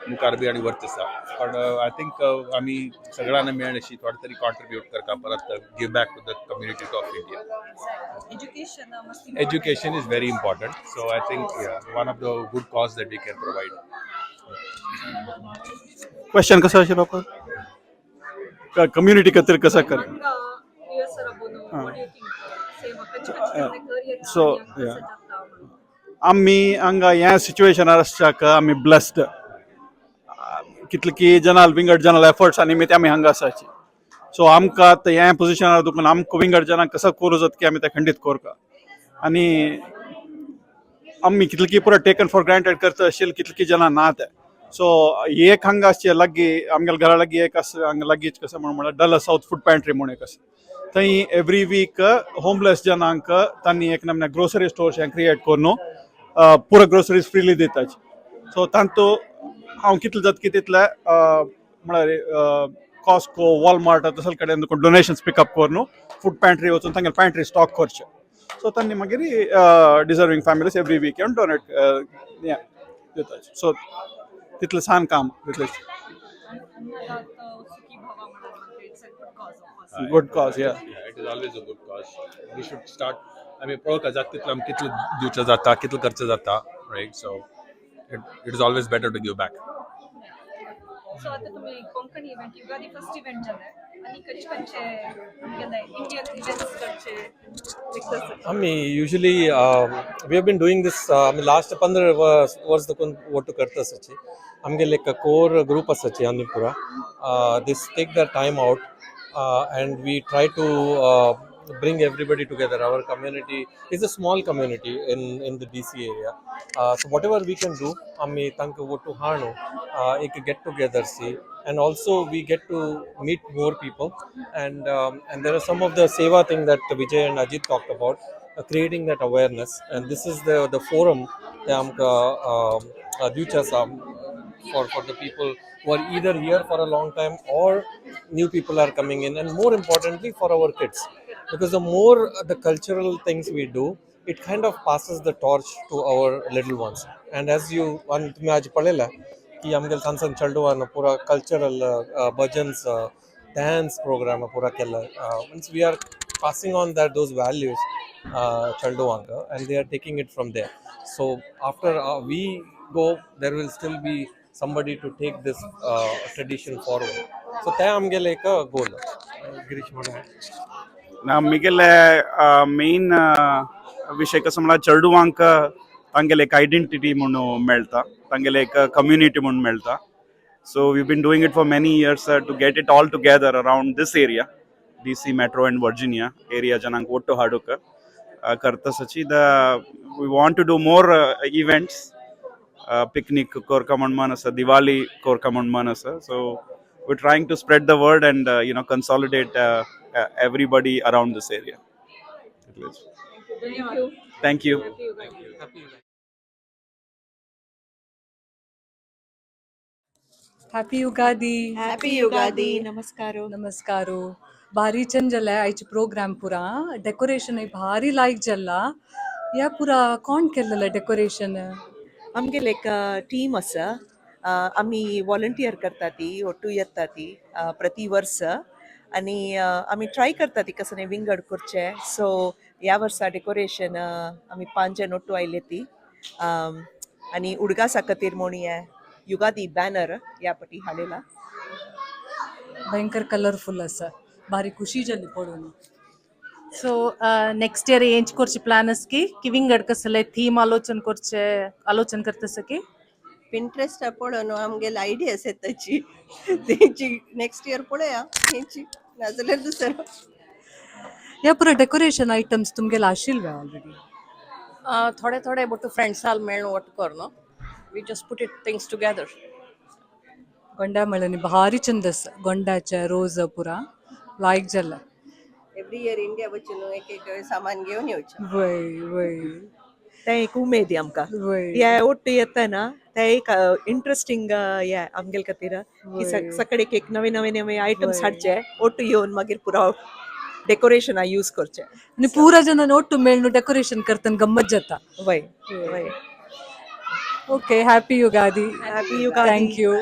मुखार बी आनी वरचें आसा. पण I think आमी सगळ्यांना मेळून अशी थोडे तरी कॉन्ट्रिब्यूट करता, परत give back to the community of India. Education must Education is very important, so I think, yeah, one of the good cause that we can provide. Question कसं आशिल्लो? कम्युनिटी खातीर कसं कर युएस रबोनो, what you think, सेवा कच्ची कच्ची कर येता? सो आमी हांगा ह्या सिच्युएशनार आसच्याक आमी ब्लेस्ड. कितले की जनाल विंगड जनाल एफर्ट्स निमित्त आमी हांगा आसाची. सो आमकां आतां ह्या पोजिशनार दुखून आमकां विंगड जनांक कसो करूं जाता की आमी तें खंडीत करता. आनी आमी कितले की पुरो टेकन फॉर ग्रांटेड करता आशिल्ले, कितले की जनां ना ते. सो एक हांगा आसचे लागीं, आमगेल्या घरा लागीं एक आसा हांगा लागींच. कसं म्हणून म्हळ्यार डलस सावथ फूड पॅन्ट्री म्हणून एक आसा. थंय एवरी वीक होमलेस जनांक तांणी एक नमूने ग्रोसरी स्टोर्स हें क्रिएट करून पुरो ग्रोसरीज फ्रीली दिताची. सो तांतू हांव कितलें जाता की तितलें म्हळ्यार कॉस्को, वॉलमार्ट तसले कडेन डोनेशन्स पिकअप करून फूड पॅन्ट्री वचून तांगेले पॅन्ट्री स्टॉक करचें. सो तांणी मागीर डिजर्वींग फॅमिलीज एवरी वीक येवन डोनेट हें दिता. सो तितलें सान काम तितलें. Good cause, yeah. It is always a good cause. We should start. आमी पळोवंक जाता तितलें आमी कितलें दिवचें जाता, कितलें करचें जाता, right? So it is always better to give back. So आता तुम्ही Konkani event, Yugadi first event जालाय. आनी कशें खंयचे आमगेले इंडियन इव्हेंट्स करचे. आमी usually we have been doing this. आमी लास्ट 15 वर्स देखून ಒಟ್ಟು करता आसाची. आमगेले एक कोर ग्रूप आसाची. आमी पुरा this take the time out and we try to bring everybody together. Our community is a small community in the DC area. So whatever we can do, आमी तांकां ಒಟ್ಟು ಹಾಣು एक get together see, and also we get to meet more people, and there are some of the seva thing that Vijay and Ajit talked about, creating that awareness, and this is the forum ते आमकां दिवचें आसा for the people who are either here for a long time or new people are coming in, and more importantly for our kids, because the more the cultural things we do, it kind of passes the torch to our little ones. And as you आणि तुम्ही आज पळयला की आमगेले सान सान चेडवान पुरा cultural bhajans, dance programme पुरा केला. Means we are passing on that those values चेडवांक and they are taking it from there. So after we go, there will still be somebody to take this tradition forward. So ते आमगेले एक गोल. गिरीश म्हणून. ना, मिगेले main विशय कसो म्हळ्यार चेडवांक तांगेले एक आयडेंटिटी म्हणून मेळटा, तांगेले एक कम्युनिटी म्हणून मेळटा. So we been doing it for many years to get it all together around this area, DC Metro and Virginia area जनांक ಒಟ್ಟು ಹಾಡುಕ करतसाची. The we want to do more events, picnic कोरका म्हण मन आसा, दिवाळी कोरका म्हण मन आसा. So we trying to spread the word and consolidate everybody around this area. Thank you. Happy Ugadi. Happy Ugadi. नमस्कार. नमस्कार. भारी चंद जालें आयचे प्रोग्राम. पुरा डेकोरेशन भारी लायक जाल्ला. ह्या पुरा कोण केल्लें डेकोरेशन? आमगेले एक टीम आसा. आमी वॉलंटियर करता ती, ಒಟ್ಟು येता ती प्रति वर्स आनी आमी ट्राय करता ती कसं विंगड करचे. सो ह्या वर्सा डेकोरेशन आमी पांच जण ಒಟ್ಟು आयले ती आनी उडगासा खातीर म्हूण हे युगादी बॅनर ह्या पटी हाडलेला. भयंकर कलरफुल आसा. भारी खुशी जाली पळोवन. सो नेक्स्ट इयर एंच करचे प्लान की की विंगड कसले थीम आलोचन करचे, आलोचन करतस की? पिंट्रेस्ट पळोवन आमगेले आयडियास येताची तेंची. नेक्स्ट इयर पळोवया तेंची, नाजाल्यार दुसरो. ह्या पुरा डेकोरेशन आयटम्स तुमगेले आशिल्ले ऑलरेडी? थोडे थोडे बट फ्रेंड्साल मेळून ಒಟ್ಟು करनो, we just put it things together. Gonda म्हळ्यार भारी चंद आसा. गोंडाचे रोज पुरा लायक जाल्ला. एवरी इयर इंडिया वचून एक एक सामान घेवन येवचें. वय वय तें एक उमेद आमकां. वय हे ಒಟ್ಟು येतना ते एक इंट्रस्टिंग हे आमगेले खातीर की सकाळी एक एक नवे नवे नवे आयटम्स हाडचे, ಒಟ್ಟು येवन मागीर पुरा डेकोरेशना यूज करचे. आनी पुरा जणांनी ಒಟ್ಟು मेळून डेकोरेशन करतना गम्मत जाता. वय वय okay, happy Ugadi. Happy Ugadi. Thank you.